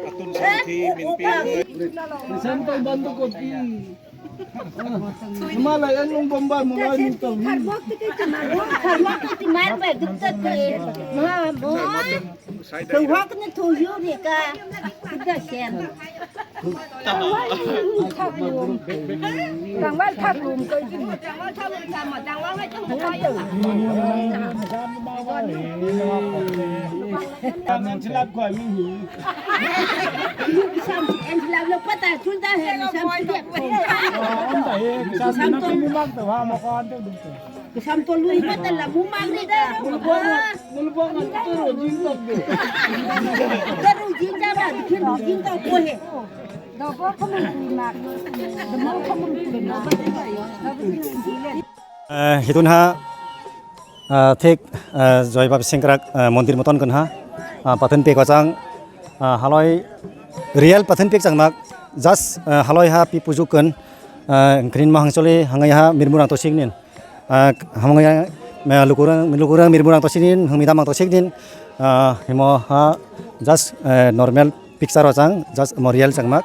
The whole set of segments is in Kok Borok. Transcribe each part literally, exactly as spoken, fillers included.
Atun Santhi, Minpi. Sampai bantu kopi. Malai anung bomba mulai minta. Kharmok ti mar bai dukta te. Ma mo. Tuhok ni tuyu ni ka. Kuda sen. Tangwal thaklum koi kini. Sam enchilab lo pata chulta hai sam. Sam to lui mata la mumang ni da. Mulbong, mulbong, turu jin tok de. Turu jin jaba, turu jin tok ko he. Dobo khamung kui mak. Dobo khamung kui mak. Eh, hitun ha, eh, thik, eh, Joy Baba Sengkrak, eh, mondir moton kun ha. Ah, pathen pek wachang, ah, haloi real pathen pek chang mak. Just, eh, haloi ha pi puju kun, eh, krin ma hangcholi hangai ha mirmur ang to sik nin. Ah, hamung ya, me lukurang, lukurang mirmur ang to sik nin, hangmi dam ang to sik nin. Ah, himo ha just, eh, normal picture o chang, just mo real chang mak.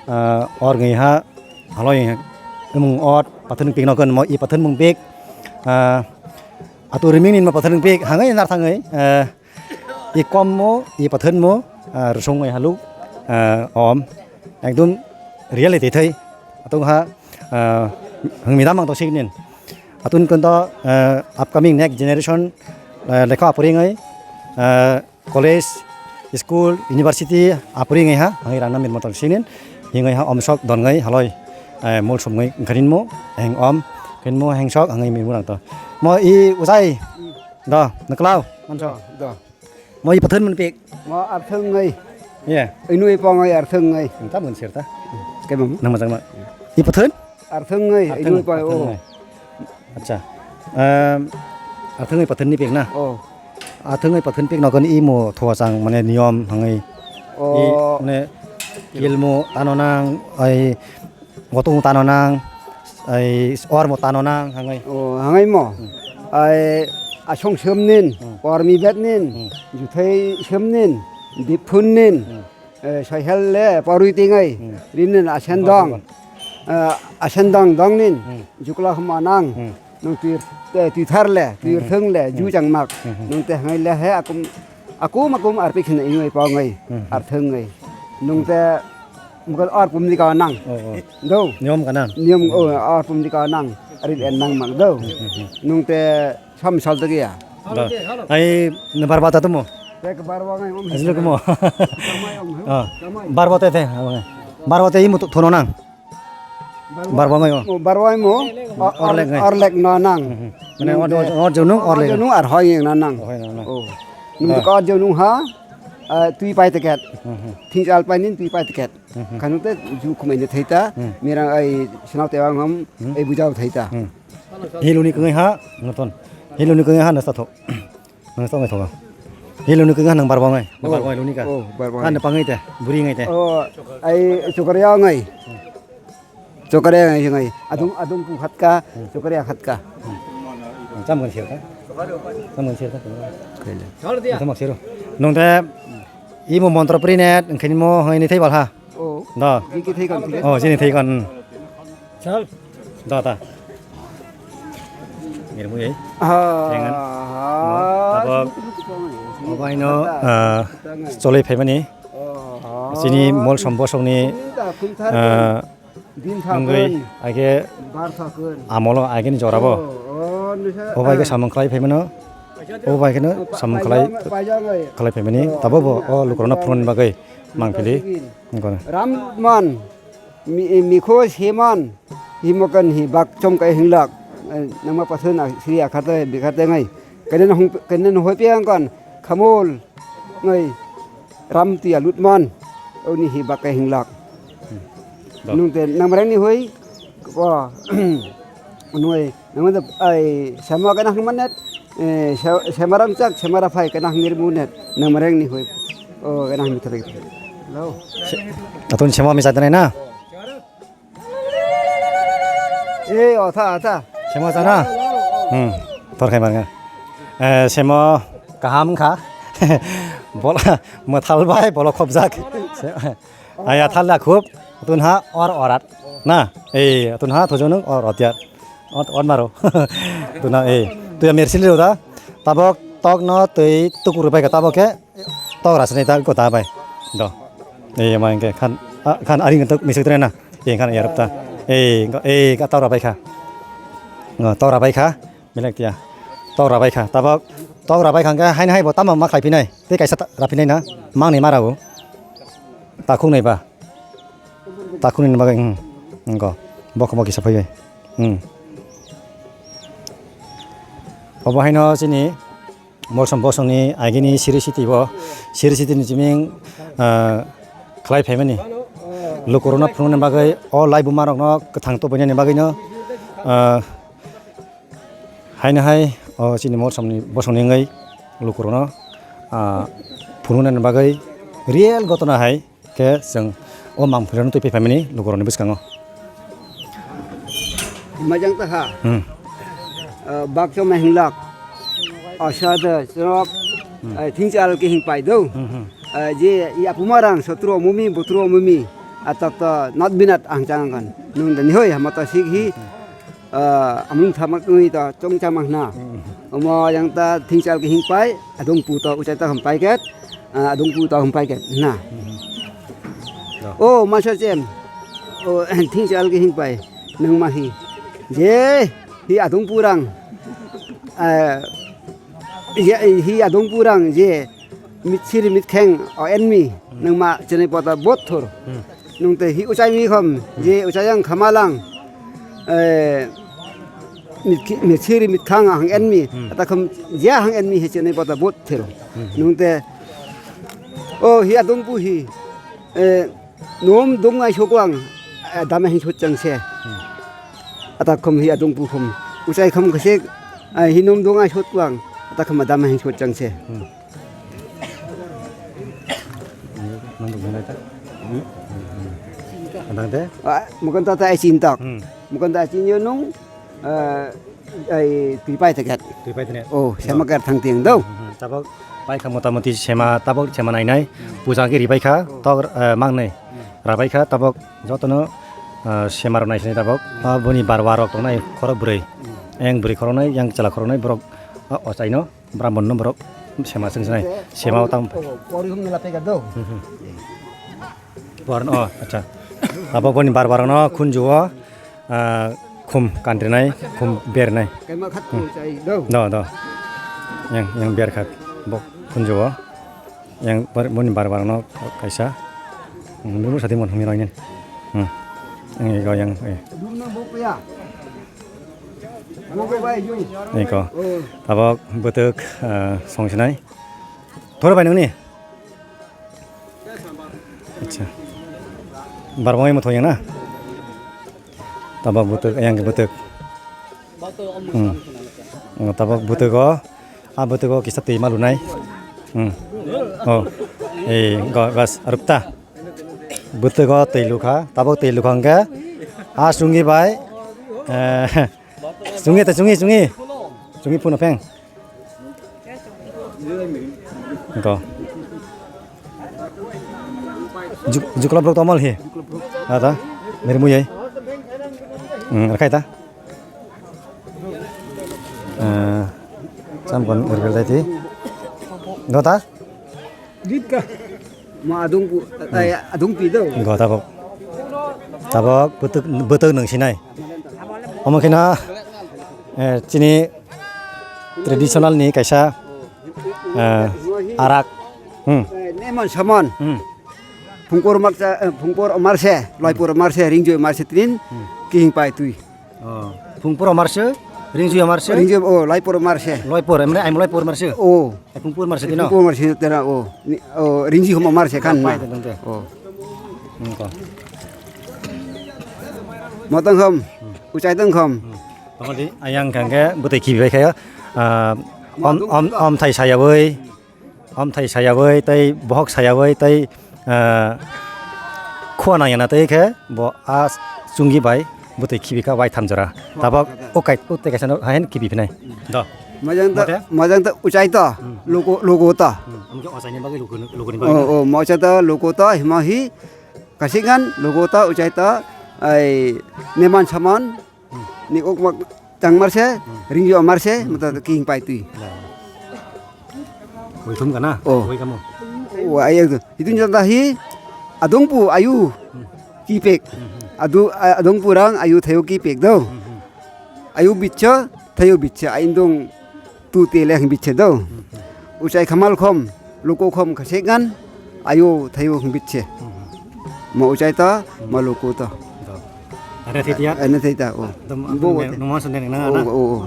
Ah, or ngi ha, haloi, emung ot, pathen pik no kon mo, i pathen mung pik. Ah, atu riming nin mo pathen pik, hangai nar thangai, eh, i kom mo, i pathen mo, ah, rusung ngai haluk, ah, om, ekdom reality thai, atung ha, ah, hangmi dam ang to sik nin. Atun kon to, ah, upcoming next generation, ah, lekha apori ngai, ah, college, school, university, apri ngai ha, hangai rang na mir motor sinin, hingai ha om sok don ngai haloi, eh, mol sum ngai khanin mo, heng om, khanin mo heng sok, hangai mir murang to. Mo i ujai, da, naklau, manso. Da. Mo i pathen mun pik. Mo artheng ngai. Ye. Inu i pong ngai artheng ngai. Ta mun sir ta. Kemam. Nama jang ma. I pathen? Artheng ngai, Artheng, inu i pong, artheng oh. Ngai. Acha. Em, arthengwi pathenni pek na? Oh. Arthengwi pathen pek nokon imo thua chang mane niyom hangwi. Oh. I mane kilmo tano nang, ai gotung tano nang, ai ormo tano nang hangwi. Oh, hangwi mo. Hmm. Ai asong semnin, Hmm. Ormi betnin, Hmm. Juthai semnin, Diphunnin. Hmm. Eh, soihel le parwi tingai, Hmm. Rinin asendong, Bosongon. Eh, asendong dongnin, Hmm. Jukla huma nang, Hmm. Nung tuir, eh, tuithar le, tuir Hmm. thung le, Hmm. Ju chang mak, Hmm. Nung te hangai le he akum, akum, akum arpi khina ingai pongai, Hmm. Arthungai, Nung te mukal or pumni ka nang, Oh, oh. Do, Niyom ka nang? Niyom, oh, or pumni ka nang, arit en nang mak do, Hmm, hmm, hmm. Nung te Sam sal tagi ya. Da. Ai, ne barba ta tumo? Tek barba ngai om. Asli kumo? Kamai om, Ah. Kamai. Barba te te, abang. Barba te imu tu-, thuno nang. Barba. Barba ngai o. Oh, barba mo. Orlek ngai. Orlek no nang. Mhm. Mane Nung or, te. Or jonung, Or orlek. Jonung ar hoi na nang. Hoi na nang. Oh. Nung Ah. Te ka jonung ha. Ah, tui pai teket. Mhm. Thing al pai nin tui pai teket. Mhm. Kanu te ju khumai ne thaita, Hmm. Mirang ai sinau te wang ham, Hmm. Ai bujau thaita. Hmm. Hiluni kwngai ha, naton. Hiluni kwngai ha nasta tho. Nasta mai thoga. Hiluni kwngai ha nang barba ngai. Oh. Barba ngai luni ka. Oh, barba ngai. Kan pangai te, buri ngai te. Oh, ai chokria ngai. Chokria ngai ngai. Adung, adung pu khatka, Hmm. Chokria khatka. Hmm. Cham gan sir ka. Cham gan sir ka. Kaila. Cham gan sir. Nong te imo montro prinet, engkhaini mo hai ni thai bal ha. Oh. Da. Jiki thai kan, thai kan. Oh, jini thai kan. Chal. Da, da. Ngir mu yai. Ah. Tengan. Ah. Mo, tabok. Obaino, ah, choli phaimani. Oh. Sini mol sombosong ni, ah, Din wngwi thakun. Aike Bar thakun. Amolo aike ni jorabo. Oh, oh, nisa, Obai ke ah. Samung khlai phaimano. Obai ke no samung khlai, paijak, paijak, eh. Khlai phaimani. Oh, tabo bo, iya. O lukurano phunukni bagwi mangpili. Iya. Nongkor. Ramman, mi-, mikho seman, himokan hi bak chom kai hinglak, eh, nangma pathuna sri akhate, bikhate ngai. Kene no hung, kene no hoi piang kan, khamul, ngai, ram tia lutman, oni hi bak kai hinglak. Hmm. Nung te nang marang ni hoi, ko, nung ai, nang te ai, sama kana hung manet, eh, sa-, sama ram chak, sama ra phai kana hung ngir munet, nang marang ni hoi, o kana hung thari. Lo. Atun sama mi satnai na? Eh, otha, otha. Sama sana? Hmm, tor khai marang. Eh, sama kaham kha. Bola mwthal bai bola khopjak. Aya thalda khub. Tun ha or orat. Na. Ei tun ha thojo nung or otyar. Ot ot maro. Tuna ei. Tuya mersil ro da. Tabok tok no tei tukur bai ka tabok ke. Tok ras ni ta ko ta bai. Do. Ei ma ke khan ah, khan aring tok misik tre na. Ei khan yarap ta. Ei ei ka tok ra bai kha. Ngo tok ra bai kha. Belek tiya. Tok rabai kha. Tabok tok rabai kha hwnkhe haino hai bo tamo ma khlai phinai. Tei kaisa ta-, raphinai na. Mang ni mara o. Takhuk nai ba. Takhuk ni bagwi hmm. Ngo. Bokho bo kisa phaiwi. Hmm. Obo haino chini Molsom bosong ni agini siri siti bo. Siri siti ni jiming ah, khlai phaimani. Lukurokno phunukna bagwi o laibuma rokno kwthang tubunani bagwino ah, Haino hai o chini Molsomni bosongni wngwi lukurokno ah, phunuknani bagwi real gotona hai khe chwng o mangpilirokno twi phaimani lukurokni bwskango. Majang ta ha. Hmm. Ah, bakso mahinglak. Asada chwrok. Hmm. Ah, thingchal ke hing pai do. Hmm, hmm. Ah, je ya pumarang sotro mumi botro mumi. Atak ta nat binat ang chang kan. Nung dani hoi hamata sik hi. Hmm. Ah, amung thamak nui ta chong chamang na. Hmm. Omo yang ta thingchal ke hing pai, adung pu ta uchai ta hum pai ket, ah, adung pu ta hum pai ket na. Hmm. Oh, masa chem. Oh, thingchal ke hing pai, nang ma hi. Je, hi adung pu rang. Ah, ya, hi adung pu rang, je. Mit siri mit kheng o enmi nang ma chenai pota bot thor. Hmm. Nung te hi uchai mi khom je uchai ang khama lang. Eh, mit khi-, mit siri mit khang hang enmi. Hmm. Ata khom je hang enmi he chenai pota bot thero. Hmm. Nung te o hi adung pu hi. Eh, Nom dong ai sok lang, eh, dama hin sot chang se. Hmm. Ata khom hi adung pu khom. Uchai khom khase, eh, hi nom dong ai sok lang. Ata khom dama hin sot chang se. Hmm. Nang dong nai ta. Hmm. Adang te? Ah, mukon ta ta ai chin tak. Hmm. Mukon ta chin yo nung, eh, Ai, twi pai ta ket. Twi pai ta ket. Oh, sema ker thang tiang do. Hmm, hmm. Tabok pai kha motamoti sema, tabok sema nai nai. Puja ke ribai kha, tok, eh, mang nai. Rabai kha, tabok jotono, eh, sema rok nai sinai tabok. Ah, boni barwa rok tongnai khorok bwrwi. Eng bwrwi khorok nai, yang chwla khorok nai, borok, ah, ochaino, brahmon no borok sema seng sinai. Sema o tam. Oh, pori hum nila pega do. Hmm, hmm. Borno, oh, acha. Abo boni bar bar no khunju o, ah, khum kandrinai, khum bernai. Kaima khat Hmm. ko chai do. Do, do. Yang, yang ber khat. Bo khunju o. Yang bar, boni bar bar no kaisa. Hmm, nunggu sadi mon humi rangin. Hmm. Yang ego yang, eh. Dum na bo ko ya. Bo ko bai ju. Ego. Oh. Tabok bwtwk, ah, songsinai. Thoro bai nungni? Acha. Barmai mo thoyang na? Tabok bwtwk, ayang ke bwtwk. Hmm. Oh, tabok bwtwk o. A bwtwk o kisa twi ma lunai. Hmm. Oh. Eh, go, bas, arupta. Bwtwk o twi lukha. Tabok twi lukha hwnkhe. A sungi bai. Eh, sungi ta sungi, sungi. Sungi phunu pheng. Go. Juk-, juklop rok tomal hi. Ada. Meri muyai. Hmm, rakai ta. Eh, sampon ergel dai ti. Dota. Gitka. Ma adung pu, eh, adung pi do. Go tabok. Tabok bwtwk, bwtwk nung sinai. Omo kheno, eh, chini traditional ni kaisa, eh, arak. Hmm. Eh, nemon samon. Hmm. Phungpor makcha, eh, phungpor omarse, loipor omarse, ringjoi omarse trin, Hmm. kihing pai twi. Oh. Phungpor omarse, ringjoi omarse. Ringjoi, oh, loipor omarse. Loipor, emne aim loipor omarse. Oh. Eh, phungpor omarse tino. Phungpor omarse tera, oh. Ni, oh, ringjoi hom omarse kan Pai na. Tengte. Oh. Hmm, ko. Motong hom, Hmm. uchai tong hom. Hmm. Tongdi, ayang kangke bwtwi khibi bai khayo. Ah, om, om, om thai sayawi. Amthai sayawi tei bohok sayawi tei, ah, khua nangyana tei khe bo a chungi bai bwtwi khibi kha waitham jora. Tabok o kai, o tei kaisa no hain khibi phinai. Do. Mojang ta, mojang ta uchai ta, hmm, logo, logo ta. Hmm, amke ochai ni bagwi logo, logo ni bagwi. Oh, oh, mojang ta logo ta, hima hi, kasingan logo ta, uchai ta, ai, neman saman, hmm, ni ok mak tang marse, hmm, ringyo marse, hmm, mata king pai tui. Ya. Wai thum kana? Oh. Wai kamo? Wai ayo. Hidin jata hi, adong pu ayu, hmm, kipek. Hmm, hmm. Adu, a-, adong pu rang ayu thayo kipek do. Hmm, hmm. Ayu bicha, thayo bicha, ain dong tu te le hing bicha do. Uchai khamal khom, luko khom khasek ngan, ayu thayo hing bicha. Mo uchai ta, mo luko ta. Ada thai tiya? Ada thai ta, oh. Bo ne, te. Numa sendiri na, oh, na? Oh, oh.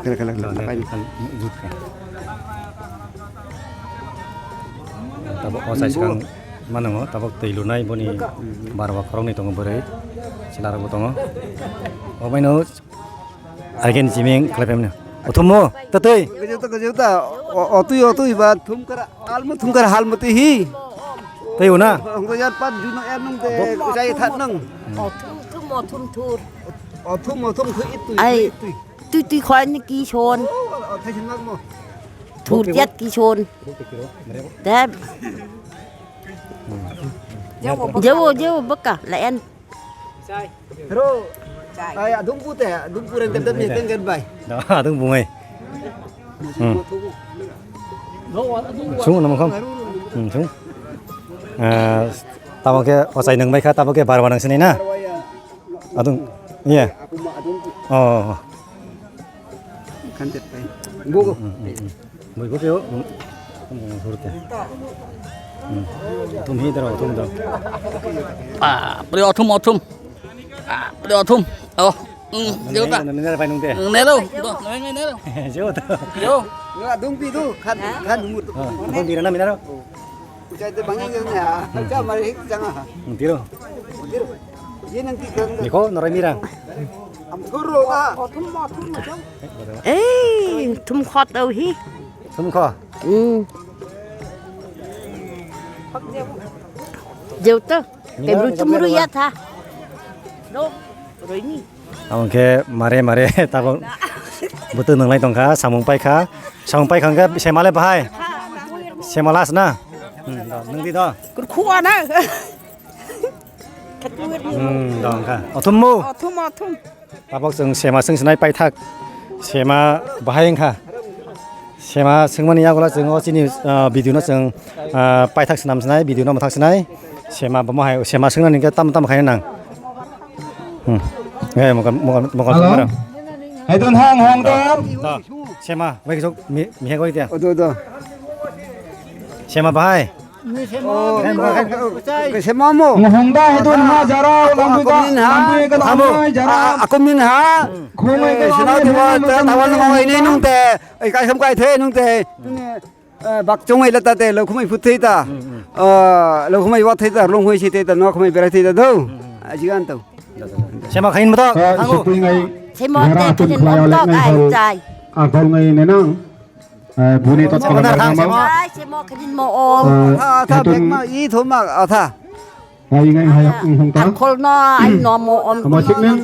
Kala, kala, kala. Ada, pai. Kan, jut ka. Tabok o sai sikang manango, tabok twi lunai boni barwa khoroknwi tongo bwrwi, chwlarokbo tongo. O baino again jiming khlai phaimani. Othummo, tatwi. Gajota, gajota, o-, otwi, otwi ba thumkar, almo thumkar halmo twi hi. Twi una. Hongko yar pat juno er nung te, jai that nung. Othum, thum, othum, thur. Othum, othum, khu itwi, ai, khu itwi. Twi, twi, khoi ni ki son. Oh, othai sin mak mo. Thur jat ki son. Deb. Jewo, jewo, baka, la en. Ro. Ai, adung pu te, adung pu reng tem tem ni teng gen bai. Da, adung pu ngai. Hmm. Sung, nama kong? Hmm, sung. Eh, tamo ke, osai nang bai kha, tamo ke barwa nang sini na? Adung, iya. Oh. Kan tet pai. Bugo. Hmm, hmm, hmm. Bui bui yo. Hmm. Hmm, hurte. Hmm. Thum hi daro, thum daro. Ah, pri othum, othum. Ah, pri othum. Oh. Hmm, jauh ta. Nang nang pai nung te. Nero, do, nang nero. Jauh ta. Yo. Yo, adung pi tu, kan, kan mut. Ah, adung pi na minaro. Ujai te bangi jang ya. Cha mari hik jang ha. Hmm, tiro. Tiro. Ye nang ti kan. Niko, norai mirang. Am thur ro ga. Othum, othum, othum. Eh, thum khot au hi. Thum kho. Hmm. Jeu to. Mirang, kebru mirang, chumru mirang. Ya tha. No, roini. Abang khe mare mare tabok bwtwi nwnglai tongkha, samung paikha. Samung paikha hwnkhe semale bahai. Semala asna. Hmm, do, nwng di do. Kurkhua na. Hmm, do wngkha. Othummo. Othum, othum. Tabok chwng sema swng sinai paithak. Sema bahai wngkha. Sema swngmani yagulo chwng o chini, ah, video no chwng, ah, paithak swnam sinai, video no mwthak sinai. Sema bomo hai, sema swngnani hwnkhe tamo tamo khaina nang. Hmm. Eh, mokol, mokol, mokol. Hello? Swngnaro. Hai don hang hong dam. Da. Sema, bai kisok mi, mi hek bai dia. Odo, odo. Sema bahai. Oh, sema mo. Hong da hai don ha jara, lambu da, akomin ha. Lambu ka lambu jara. A, akomin ha. Khumai ka lambu. Sina dewa, ta, tawan mo ini nung te. Ai, kai sam kai the nung te. Tuni, eh, bak chongai la ta te, lo khumai phut thei ta. Hmm, hmm. Ah, lo khumai wa thei ta, lo khumai si thei ta, no khumai berai thei ta do. Hmm, hmm. Ajigan to. Sema khain mo to. Ka hango. Sipui ngai. Sema jara te atun khain khlai mo to, alek ngai ai hal. Chai. Akol ngai nenang. Eh, buni tot kala. Sema. Ai, sema khain mo om. Eh, atha, atha, atun bek ma, i thoma, atha. Hai ngai hai ang hong ta. Akol no, ai no mo om. Kama sik nen.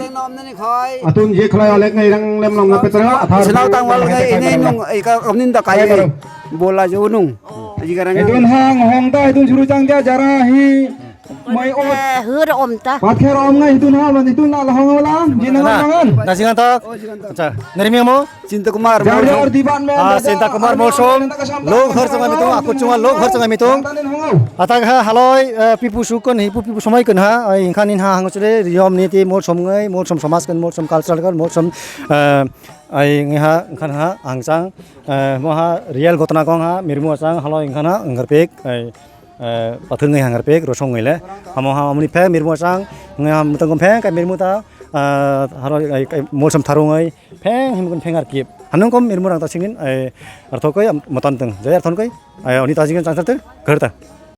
Atun je khlai alek ngai rang lem long na petra, athar. Sinau tang wal ngai, ini nung, ika, omnin da kai. Bola jo nung. Aji garang. Edun hang hong ta, edun juru chang dia jara hi. Mai o. Eh, hur om ta. Pather om ngai edun ha, man edun la la hong la, jin na mangan. Na singan ta. Acha, nermi mo. Chinta Kumar Molsom. Ah, Chinta Kumar Molsom. Lok hor chonga mitung, aku chunga lok hor chonga mitung. Atang ha haloi, eh, pipu sukon, hipu pipu somai kon ha, ai, ingkhan in ha hangchule, riyom niti Molsom ngai, Molsom somas kon, Molsom cultural kon, Molsom, eh, ai, ngai ha, ingkhan ha, angchang, eh, mo ha, real gotna kong ha, mirmu achang, haloi ingkhan ha, angkarpek, ai, eh, pathwng ngai hangar pek, rosong ngai le. Amo ha, amoni phe mirmu achang, ngai ha, mutang kom phe, kai mirmu ta, eh, haro, ai, kai, Molsom tharung ngai. Pheng himkon pheng ar kip. Hanung kom mirmurang ta singin, ai, arthok koi, am, motan teng. Jai arthon koi, ai, oni ta singin chang sar teng, ghar ta.